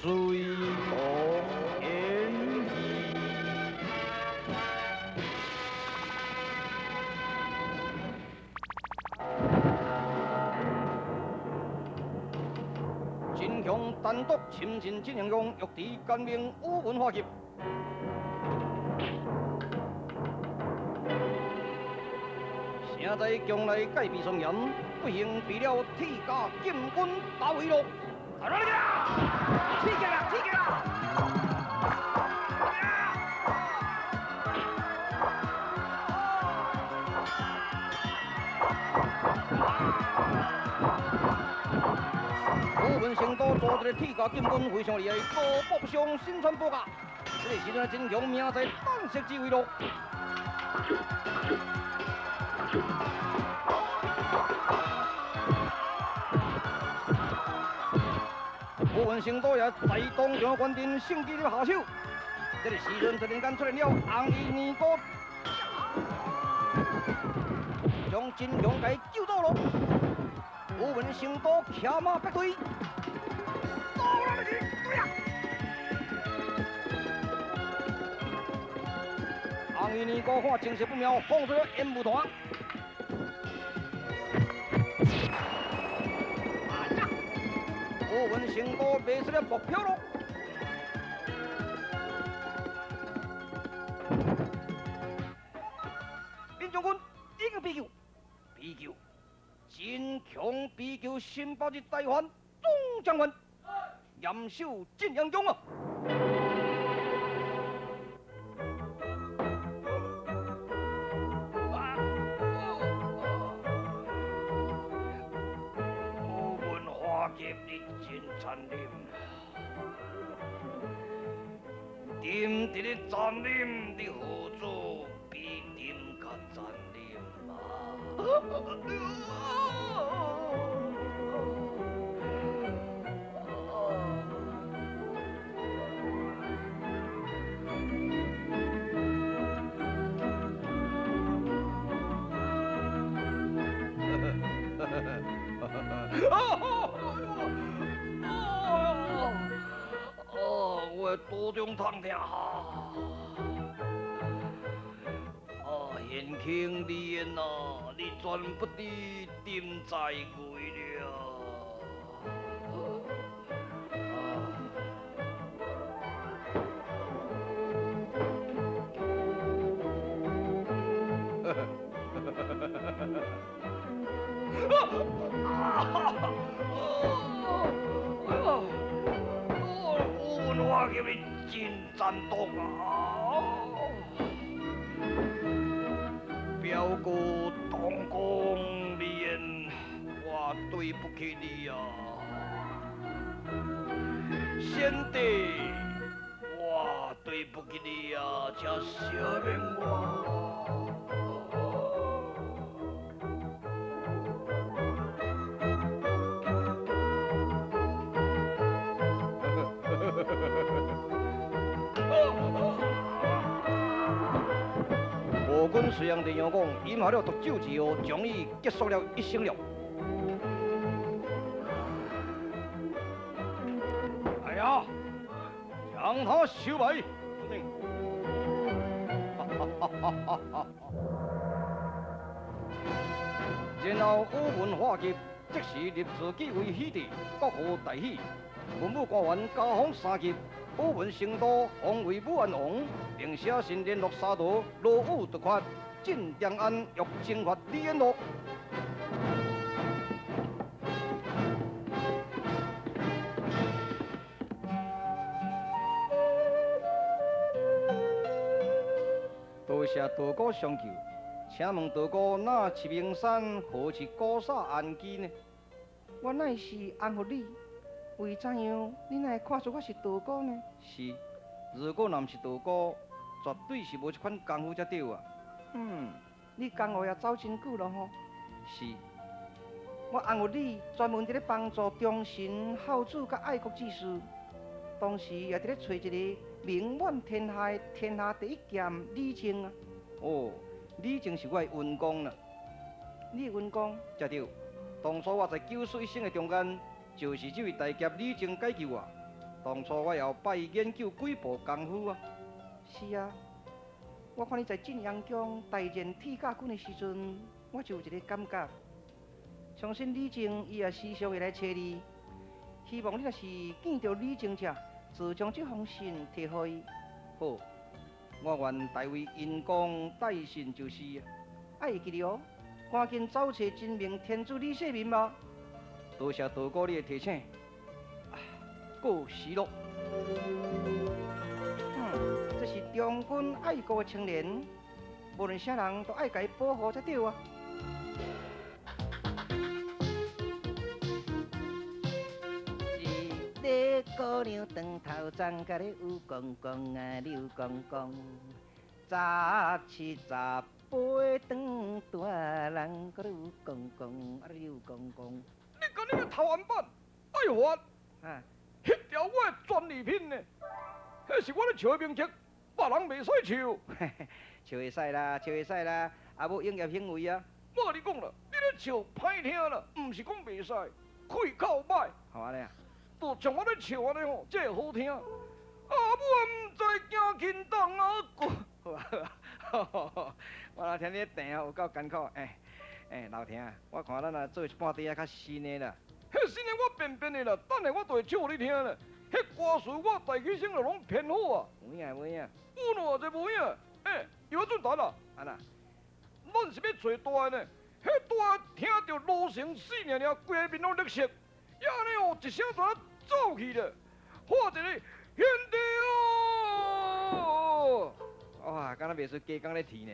水国演义。秦琼单独亲近真英雄，欲知干名宇文化及。城在宫内戒备森严，不幸被了铁甲禁军包围了。来啦！起来啦！起来啦！宇文成都组一个铁甲禁军非常厉害，高步上身穿宝甲。这个时阵，秦琼命在旦夕之危咯。宇文成都也在当场决定胜机下手。这个时阵突然间出现了红衣尼姑，将秦琼给救走了。宇文成都骑马逼退，走啦你去，对呀。红衣尼姑看情势不妙，放出了烟雾弹。宇文成都迷失了目标咯。林将军已经被救，被救，秦琼被救，新北的台湾总将军严守晋阳宫啊！真残忍，朕伫咧残忍，你何足比朕较残忍啊？我肚中痛疼哈！啊，贤卿你啊，你全不知朕在危了。我叫你真残毒啊！表哥东宫你我对不起你啊！先帝，我对不起你啊，请赦免我。吴军虽然这样讲，饮下了毒酒之后，终于结束了一生了。哎呀，将他收埋。然后宇文化及即时立自己为喜帝，国号大喜。文武官员加封三级，宇文成都封为武安王，并写信联络沙陀罗武独决，进长安欲征伐李彦乐。多谢道姑相救，请问道姑，那齐名山何是高萨安居呢？我乃是安福里。为怎样？你哪会看出我是道姑呢？是，如果若毋是道姑，绝对是无这款功夫才对啊。你江湖也走真久了吼。是。我安福里专门伫咧帮助忠臣孝子佮爱国志士，同时也伫咧揣一个名满天下的天下第一剑李靖啊。哦，李靖是我的恩公啦。你的恩公？才對。當初我在九死一生的中間，就是這位大俠李靖解救我。當初我也拜伊研究幾部功夫啊。是啊，我看你在晉陽宮大戰鐵甲軍的時陣，我就有一个感覺，相信李靖伊也時常會來揣你，希望你若是見著李靖者，就將這封信提予伊。好，我願代為恩公帶信就是。愛會記得哦，趕緊走揣真命天子李世民吧。多謝道姑你的提醒。過時咯。嗯，這是忠君愛國的青年，無論啥人都愛共伊保護才對啊。一个姑娘長頭鬃，佮咧有公公啊扭公公，十七十八長大人，佮咧有公公啊扭公公。你講你个頭案板，愛發，啊，彼條我的專利品呢？彼是我咧唱的名曲，別人袂使唱。唱會使啦，唱會使啦，也無營業行為啊。我共你講啦，你咧唱歹聽啦，毋是講袂使，氣口歹。好按呢啊？就像我咧唱按呢吼，這會好聽。阿母毋知驚輕重啊！好啊好啊，我若聽你彈有夠艱苦。欸欸，老聽，我看咱若做一半塊仔較新的啦。彼新的我變變的啦，等下我就會唱予你聽啦。彼歌詞我大起先就攏編好啊。有影無影？有偌濟無影？欸，有法準彈啦。按怎？咱是欲揣大的呢，彼大的聽著鑼聲死爾爾，規个面攏綠色，也按呢哦，一聲就啊走去了，喊一個兄弟哦！哇，敢若袂輸雞公咧啼呢。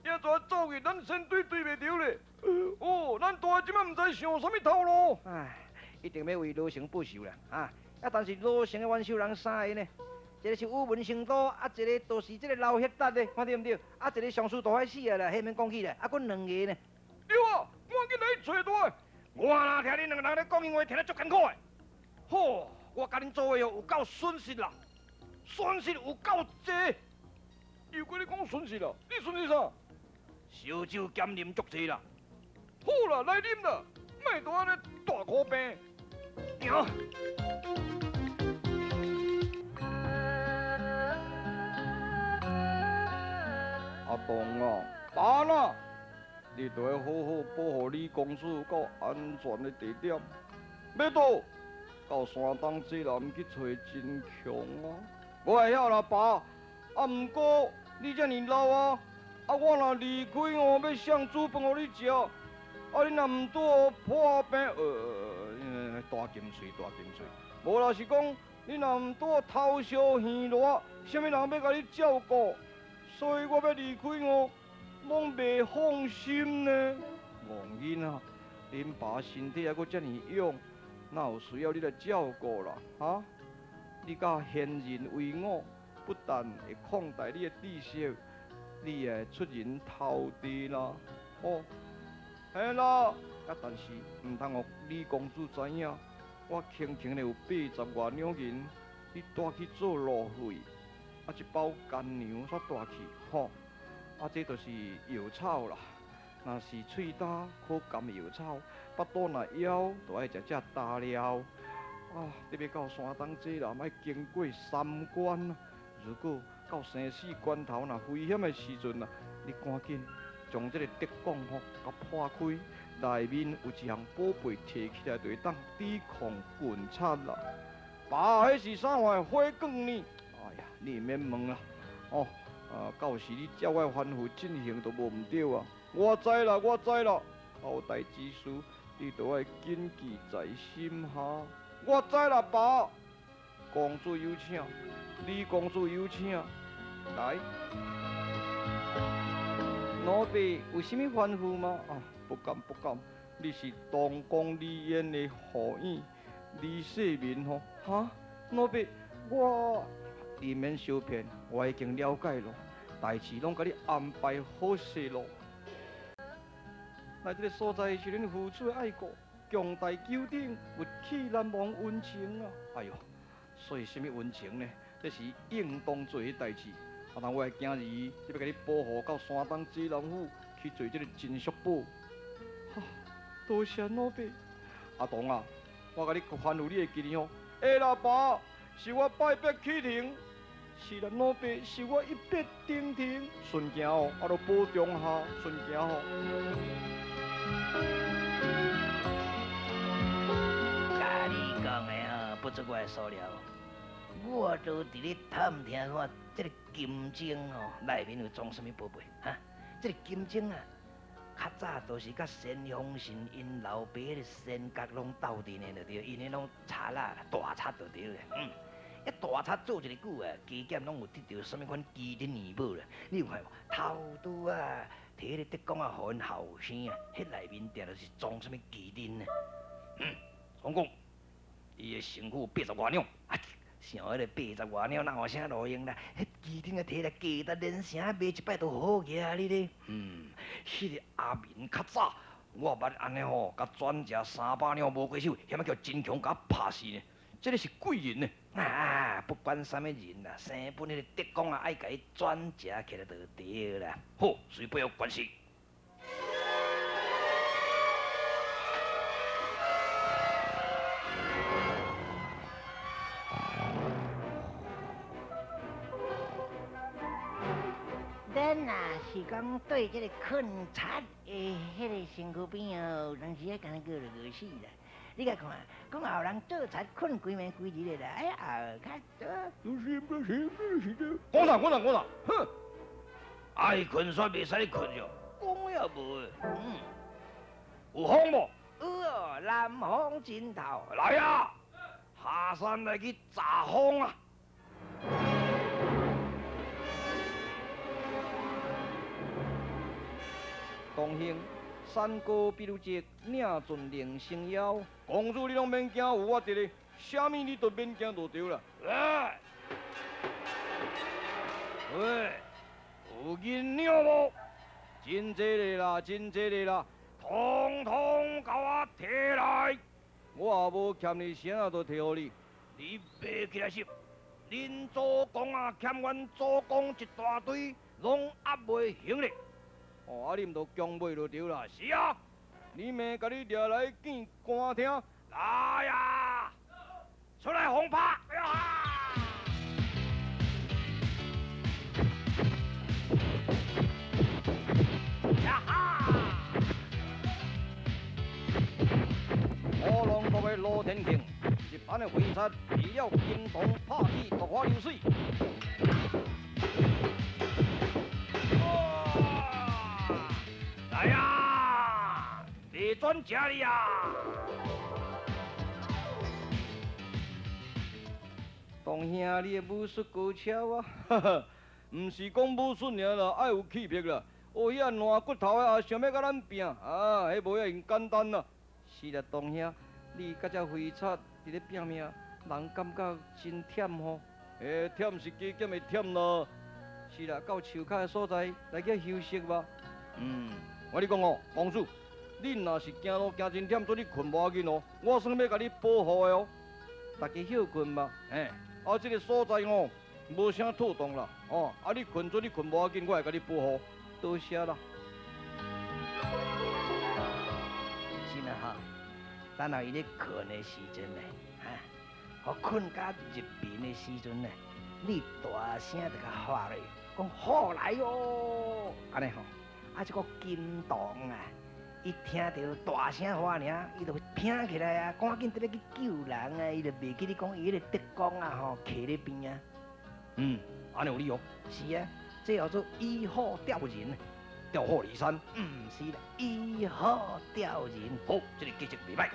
也就走去，咱先對對袂著咧。哦，咱大的這擺毋知想啥物頭路。唉，一定欲為羅成報仇啦！啊，啊，但是羅成的冤仇人三個呢，一个是宇文成都，啊，一个就是這个劉克達咧，看對毋對？啊，一个上司大海死啊啦，彼免講起啦，啊，閣兩個呢。對啊，趕緊來揣大的。我若聽恁兩个人咧講閒話，聽得足艱苦的。好，我共恁做伙哦，有夠損失啦，損失有夠濟。又閣咧講損失啦？你損失啥？燒酒兼啉足濟啦。好啦，來啉啦，莫都按呢大苦病。行。阿東啊，爸啦，你著愛好好保護李公子到安全的地點。欲倒到山東濟南去揣真強啊！我會曉啦，爸。啊，毋過你遮爾老啊，啊，我若離開哦，欲誰煮飯予你食？啊，你若毋拄好破病，大金喙，大金喙。無啦，是講你若毋拄好頭燒耳熱，啥物人欲共你照顧？所以我欲離開哦，攏袂放心呢。戇囡仔，恁爸身體猶閣遮爾勇，哪有需要你來照顧啦？哈？你佮賢人為伍，不但會擴大你的知識，你也會出人頭地啦。哦，嘿啦，啊，但是毋通予李公子知影，我輕輕的有80外兩銀，你帶去做路費，啊，一包乾糧煞帶去，吼，啊，這就是藥草啦。若是喙焦可含藥草，腹肚若枵，就愛食這焦料。啊，得欲到山東濟南，愛經過三關。如果到生死關頭，若危險的時陣啊，你趕緊將這个竹管吼，共破開，內面有一項寶貝提起來，就會當抵抗棍賊啦。爸，彼是啥貨火棍呢？哎呀，你毋免問啦。哦，啊，到時你照我的吩咐進行，就無毋對啊。我知啦，我知啦。交代之事，你都愛謹記在心哈。我知啦，爸。公主有請，李公主有請。來，奴婢有啥物吩咐嗎？啊，不敢不敢。你是東宮李淵的後裔，李世民吼。哈，奴婢我，你免受騙，我已經了解咯，代誌攏共你安排好勢咯。來這个所在是恁父子的愛國，強大九鼎，勿棄難忘恩情啊！哎喲，所以啥物恩情呢？這是應當做的代誌。啊，但我的囝兒，欲共你保護到山東濟南府去做這个真叔寶。哈，多謝老爸。阿童啊，我共你吩咐你會記得吼。欸啦，爸，是我拜別起停，是啦，老爸，是我一別定停。順行哦，啊，著保重下，順行吼。共你講的吼，不出我的所料，我都佇咧探聽看，這个金鐘吼內面有裝啥物寶貝？哈，這个金鐘啊，較早都是佮仙風神𪜶老爸彼个仙角攏鬥陣的，就對，𪜶彼攏賊仔大賊就對了。嗯，一大賊做一个久啊，加減攏有得著啥物款機靈異寶啦。你有看無？頭拄啊，提彼个德公啊，予𪜶後生啊，彼內面定著是裝啥物機靈啊？嗯，總共伊的身軀八十外兩，啊，想彼个八十外兩，哪有啥路用啦？彼機靈啊，提來價值連城，賣一擺都好額哩咧。嗯，彼个阿明較早，我捌按呢吼，共轉食300兩無過手，嫌仔叫真強共我拍死呢。這个是貴人呢。啊，不管啥物人啦，生本彼个德公啊，愛共伊轉食起來就對啦。好，隨背後關係。咱若是講對這个睏賊的彼个身軀邊哦，有當時啊，敢若閣就餓死啦。你共看，講後人做賊睏規暝規日的啦，哎呀，較早。講啦講啦講啦，哼！愛睏煞袂使睏著，講也無的。嗯，有風無？有哦，南風真透。來啊！下山來去炸風啊！同兄，山高比如直，领盡靈生腰。公主，你攏免驚，有我佇咧，啥物你都免驚就對啦。來，喂，有銀兩無？真濟个啦，真濟个啦，統統共我提來。我也無欠你啥，都提予你。你爬起來翕，恁祖公啊欠阮祖公一大堆，攏壓袂還咧。哦，啊，你毋著強買就對啦。是啊，你命共你掠來見官廳，來啊，出來紅拍！呀哈！乌龍國的羅天慶，一班的匪賊為了金銅拍起落花流水。來啊！別轉食你啊！同兄，你的武術高超啊！哈哈，毋是講武術爾啦，愛有氣魄啦。哦，遐爛骨頭的也想欲佮咱拚啊？彼無遐爾簡單啦。是啦，同兄，你佮這匪賊佇咧拚命，人感覺真忝吼。欸，忝是加減會忝啦。是啦，到樹跤的所在來去休息吧。嗯，我跟你講哦，公主，你若是行路行真忝，做你睏無要緊哦，我算欲共你保護的哦。大家歇睏吧。嘿，啊，這个所在哦，無啥妥當啦。哦，啊，你睏做你睏無要緊，我會共你保護。多謝啦。是啦吼，等下伊咧睏的時陣呢，哈，予睏甲入眠的時陣呢，你大聲就共喊咧，講好來哦，按呢吼。啊，這个金童啊，伊聽著大聲喊爾，伊就拼起來啊，趕緊佇咧去救人啊，伊就袂記你講伊彼个德公啊吼，徛咧邊啊。嗯，按呢有理哦。是啊，這叫做以虎釣人。調虎離山？毋是啦，以虎釣人。好，這个計策袂䆀。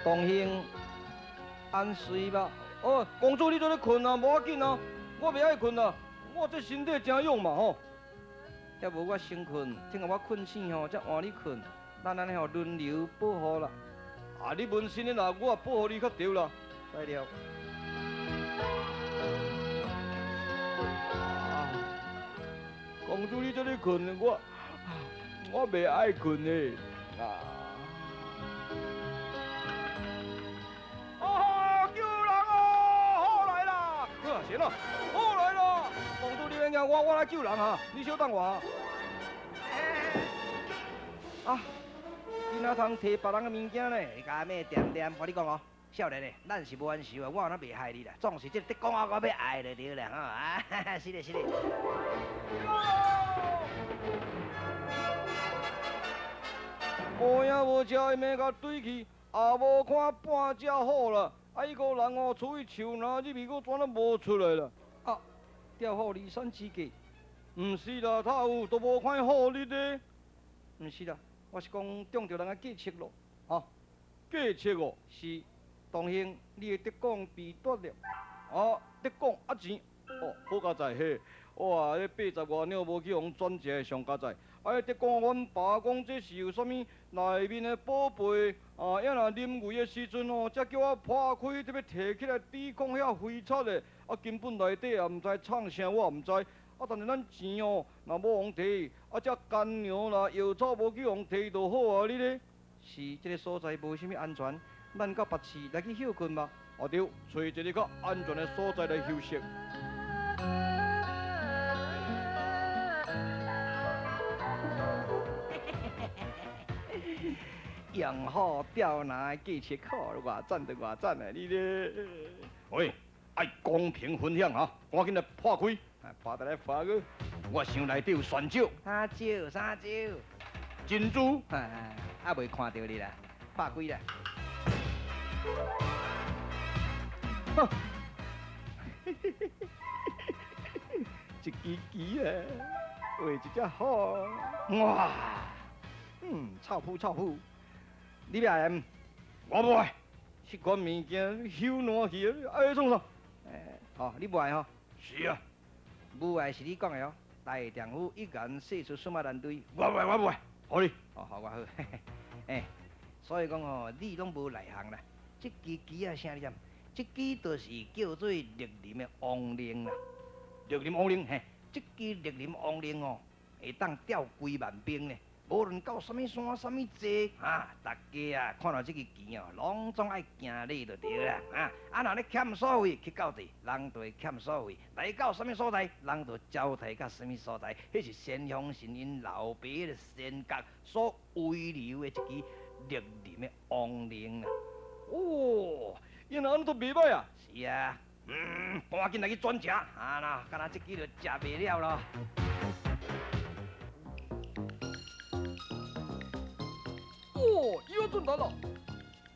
同兄，安睡吧。哦，公主你都咧睏啊，無要緊啊，我袂愛睏啦，我這身體誠勇嘛吼。抑無我先睏，等下我睏醒吼，才換你睏。咱按呢吼輪流保護啦。啊，你紋身的啦，我也保護你較對啦。對了。啊，公主你這咧睏，我袂愛睏的。啊。啊！救！啊！好來啦，公主你免驚，我來救人哈，你小等我。啊，你哪通提別人的物件呢？共咩恬恬，我你講哦，少年的，咱是無冤仇啊，我哪袂害你啦？總是這個德公啊，我欲愛就對啦，吼啊，是的，是的。無影無食，伊欲共對去，也無看半隻虎啦。啊，彼個人哦，出去樹林入去，閣怎啊無出來啦？啊，釣虎離山之計，毋是啦，他有都無看虎日的，毋是啦，我是講中著人的計策咯。哈，計策哦，是，當兄，你的德公被奪了。啊，德公啊錢，哦，好佳哉嘿，哇，這八十外兩無去予轉一个上佳哉。啊！得講阮爸講這是有啥物內面的寶貝啊？抑若臨危的時陣哦，才叫我破開，特欲提起來抵抗遐飛賊的。啊，根本內底也毋知藏啥，我也毋知。啊，但是咱錢哦，若無予提，啊，這乾糧啦、藥草無去予提就好啊。你咧？是這个所在無啥物安全，咱到別市來去歇睏吧。啊對，揣一个較安全的所在來休息。用虎釣鯪的計策，好，偌讚就偌讚的，你咧？喂，愛公平分享哈，趕緊來破開，破得來破去。我想內底有旋石。啥石？啥石？珍珠。還未看著你啦，破開啦。一支旗啊，畫一隻虎。哇！嗯，臭噗臭噗。你欲愛毋？我無愛，彼款物件羞爛去，愛創啥？欸，吼，你無愛吼？是啊，無愛是你講的哦。大丈夫一言說出什麼難對？我無愛，我無愛，予你。哦，予我好。欸，所以講吼，你攏無內行啦。這支旗仔啥你知？這支就是叫做綠林的王令啦。綠林王令，嘿，這支綠林王令哦，會當調幾萬兵呢。無論到啥物山、啥物寨，啊，大家啊看著這支旗哦，攏總愛行禮就對啦。啊，啊若咧欠所謂去到佗，人就會欠所謂；來到啥物所在，人就招待到啥物所在。彼是先鄉神𪜶老爸的先覺所遺留的一支綠林的王令啊。哦，原來按呢都袂䆀啊！是啊，嗯，趕緊來去轉食，啊那，敢若這支就食袂了咯。哦，伊要轉來啦！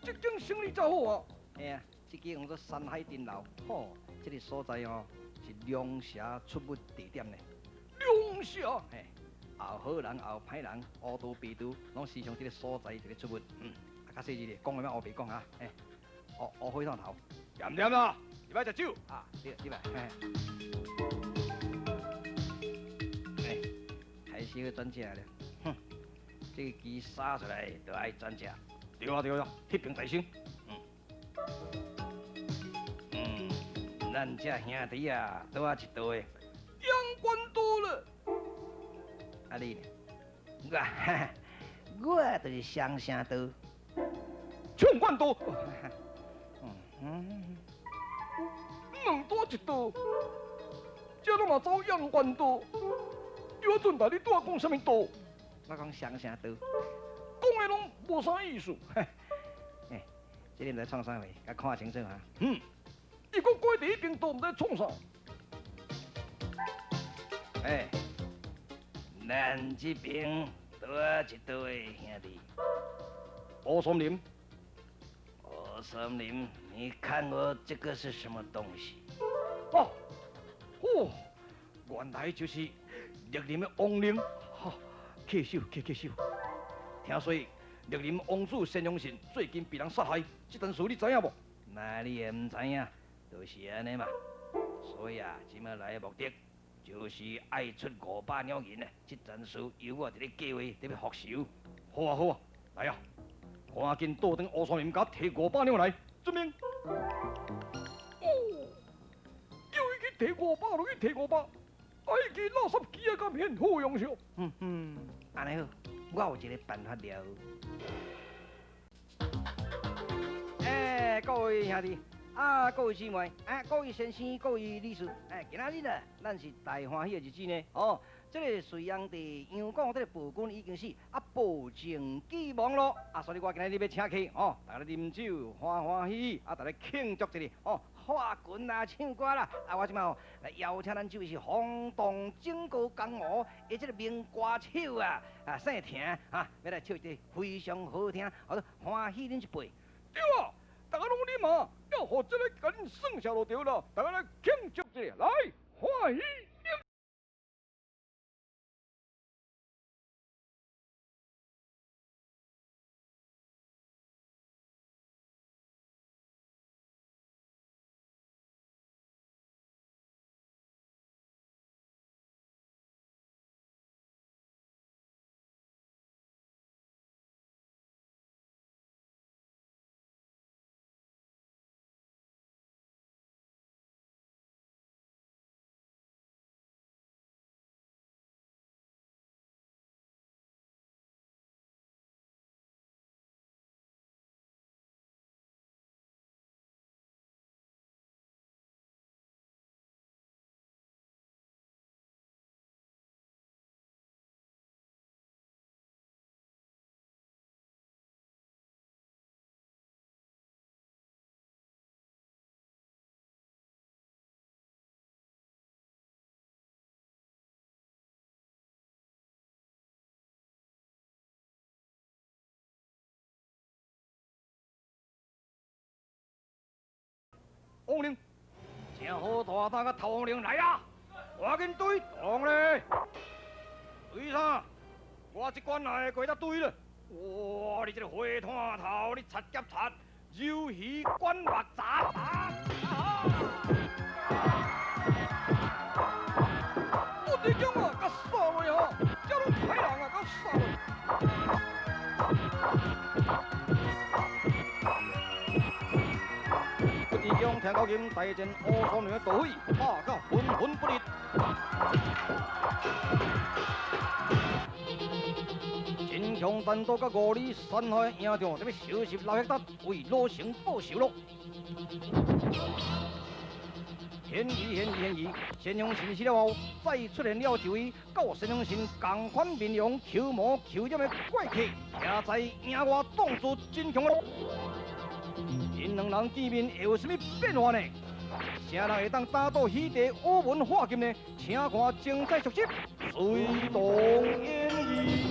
這間生意真好啊！嘿啊，這間叫做山海珍樓，吼，這个所在哦是龍蛇出沒地點呢。龍蛇？嘿，有好人，有歹人，烏道白道，攏時常這个所在佇咧出沒。嗯，啊，較細緻咧，講的欲烏白講啊，嘿，烏烏火炭頭，恬恬啦，入來食酒。啊，對，入來。嘿，開始去轉食了。哼。這个旗撒出來就愛轉食。對啊對啊，彼邊在先。嗯嗯，咱這兄弟啊，倒仔一道的。陽關道了。啊你呢？我，我就是雙城道。唱關道。嗯。兩帶一道，這攏嘛走陽關道。有陣來你拄仔講啥物道？我講雙城道，講的攏無啥意思。欸，這个毋知創啥貨，共看清楚哈。嗯，伊閣拐佇彼邊道，毋知創啥。欸，咱這邊倒仔一道的兄弟。烏松林。烏松林，你看我這個是什麼東西？哦，哦，原來就是綠林的王令。稽首，稽稽首。聽說綠林王子先陽神最近被人殺害，這件事你知影無？哪裡會毋知影？就是按呢嘛。所以啊，這擺來的目的就是愛出500兩銀啊！這件事由我佇咧計劃，佇咧復仇。好啊好啊，來啊，趕緊倒轉烏山林，共我提500兩來，遵命。哦，叫伊去提五百，就去提五百。啊，彼支垃圾機仔敢免好用上？嗯嗯，按呢好，我有一个辦法了。欸，各位兄弟，啊，各位姊妹，啊，各位先生，各位女士，哎，今仔日啊，咱是大歡喜的日子呢，哦，這個隋煬帝楊廣這個暴君已經死，啊，暴政既亡咯，啊，所以我今仔日欲請客，哦，大家啉酒，歡歡喜喜，啊，大家慶祝一下，哦，畫拳啦，唱歌啦，啊，我這擺哦來邀請咱這位是轟動整個江湖的這個名歌手啊，啊，姓程，啊，欲來唱一个非常好聽，好歡喜恁一輩。對啊，大家攏啉啊，要予這個共恁算下就對了，大家來慶祝一下，來歡喜啉。王玲，正好大胆个头王玲來啊！趕緊對，王咧，對啥？我這關來過得對了。哇！你這個火炭頭，你賊夾賊，魷魚管肉雜。我這種啊，佮殺落吼，這攏歹人啊，佮殺落。聽到今大戰烏孫娘的盜匪，打甲昏昏不離。真強單刀佮五里山海的營帳，這欲收拾老血膽，為老城報仇咯。嫌疑嫌疑嫌疑，先鋒神死了後，再出現了一位佮先鋒神仝款面容、球毛球臉的怪客，徛在營外當作真強咯。𪜶兩人見面會有啥物變化呢？啥人會當打倒喜帝烏文化金呢？請看精彩續集《隋唐演義》。